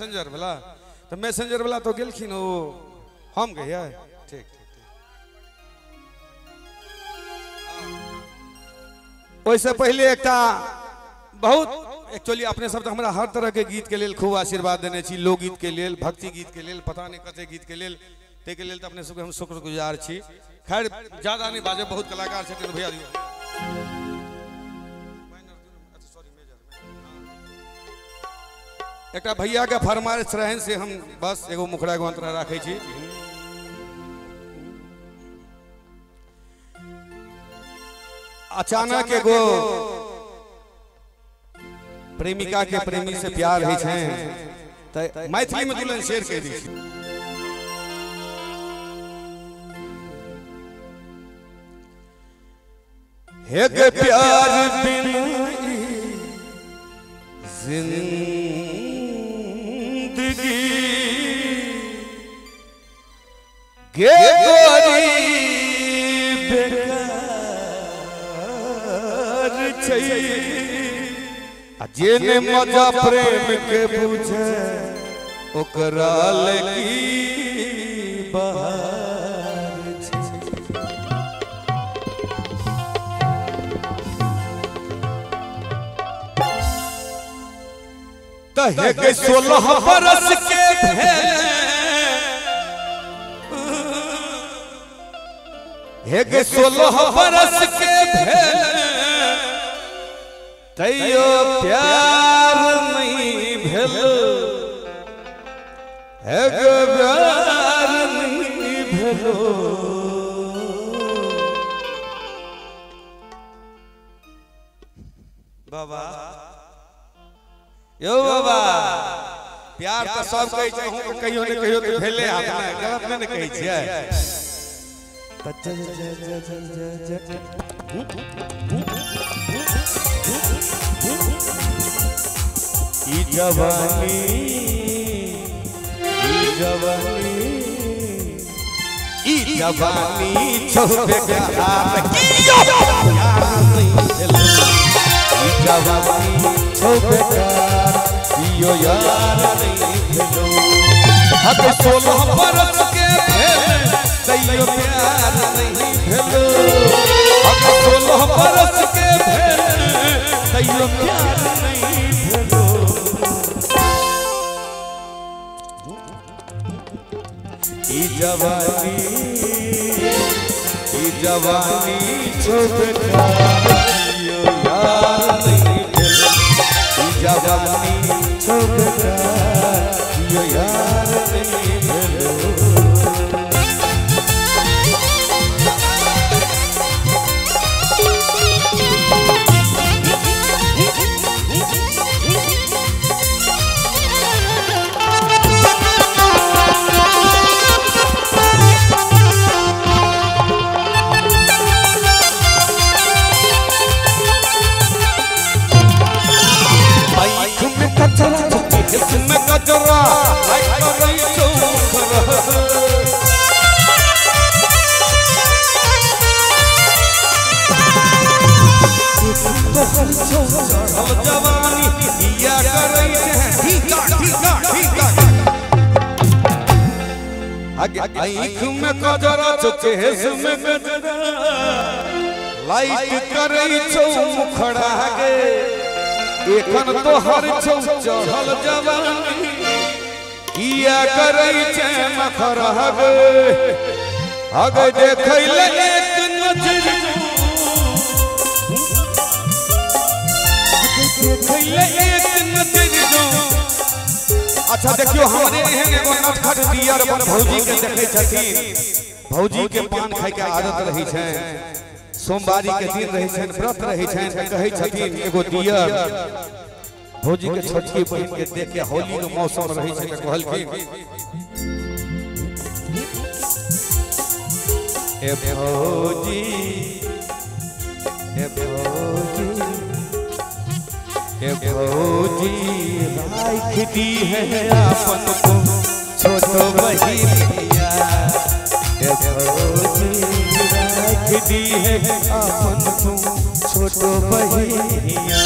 Messenger वाला तो messenger वाला तो गेलखिन ओ हम गए ठीक ठीक ठीक। ओहिसे पहले एकटा बहुत एक्चुअली अपने सब हमरा हर तरह के गीत के लेल खूब आशीर्वाद देने छी, लोकगीत के लेल, भक्ति गीत के लेल, पता नहीं कते गीत के लेल, ताहि के लेल तो अपने सबके हम शुक्रगुजार छी। खैर ज्यादा नहीं बाजे, बहुत कलाकार छथिन भैया। एकटा भैया के फरमाइश रहन से हम बस एगो मुखड़ा के अंतरा राखै छी। अचानक एगो प्रेमिका के प्रेमी से प्यार होइ छै त मैथिली में दुल्हन शेर कह दी। हे गे प्यार बिन जिंदगी गे गोरी बेकार छै, जेने मजा प्रेम के बुझे ओकरा लगी बहार छै। तहे के 16 बरस के भेल, हे के 16 बरस के भेल, तैयो प्यार नहीं भेल, हे गे प्यार नहीं भेलो। बाबा यो बाबा प्यार तो सब कहै छै, कहियो ने कहियो तो भेले, अपना गलत नहीं कहै छियै। ई जवानी, ई जवानी, ई जवानी छोड़े के हाथ कियो प्यार नहीं भेल, ई जवानी छोड़े के कियो यार नहीं भेलो। हक 16 बरस के भेल तैयो प्यार नहीं भेलो, हक 16 बरस के भेल तैयो प्यार नहीं भेलो। ई जवानी, ई जवानी छोड़ कियो यार नहीं भेलो, ई जवानी छोड़ कियो यार नहीं भेलो। आँख में कजरा चेहस में गजरा लाइट करै छौ मुखड़ा गे, एखन तोहर छौ चढ़ल जवानी किया करै छै मखड़ा गे। अगे देखै ले एक नजर, देखै ले एक नजर। अच्छा देखियो हमरे एहन एगो नटखट दियर अपन भौजी के देखै छथिन, भौजी के पान खाय के आदत रहै छै, सोमवारी के दिन रहै छै, व्रत रहै छै, कहै छथिन एगो दियर भौजी के छोटकी बहिन के देख के होली के मौसम रहै छै त कहलखिन ए भौजी, ए भौजी, ए भौजी राख दी है अपन को छोटो बहिनिया, ए भौजी राख दी है अपन को छोटो बहिनिया।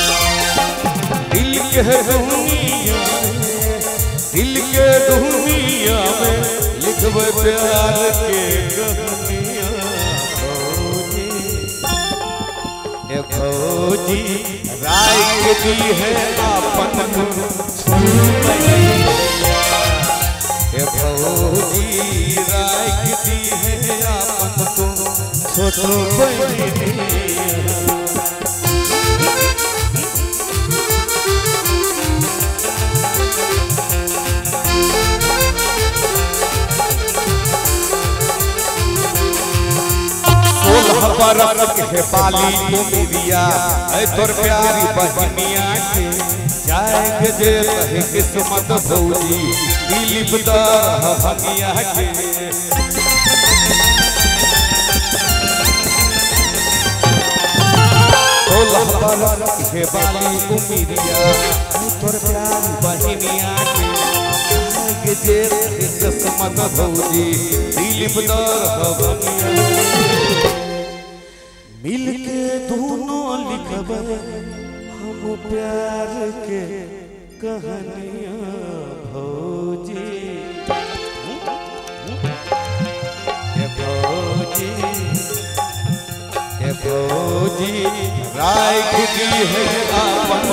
दिल के दुनिया में, दिल के दुनिया में लिखबे प्यार के कहानियां भौजी। ए भौजी राख दी है आपन ए भौजी राख दी है आपन को छोटो बहिनिया। बरस के बाली उमिरिया ऐ तोर प्यारी बहनिया के जाएंगे जे कहे किस्मत भौजी दिलीप दर भनिया के। बरस के बाली उमिरिया ऐ तोर प्यारी बहनिया के जाएंगे जे कहे किस्मत भौजी दिलीप दर भनिया। मिलके दोनों लिखबे हम प्यार के कहानियां भौजी। ए भौजी ए भौजी राख दी है आपन।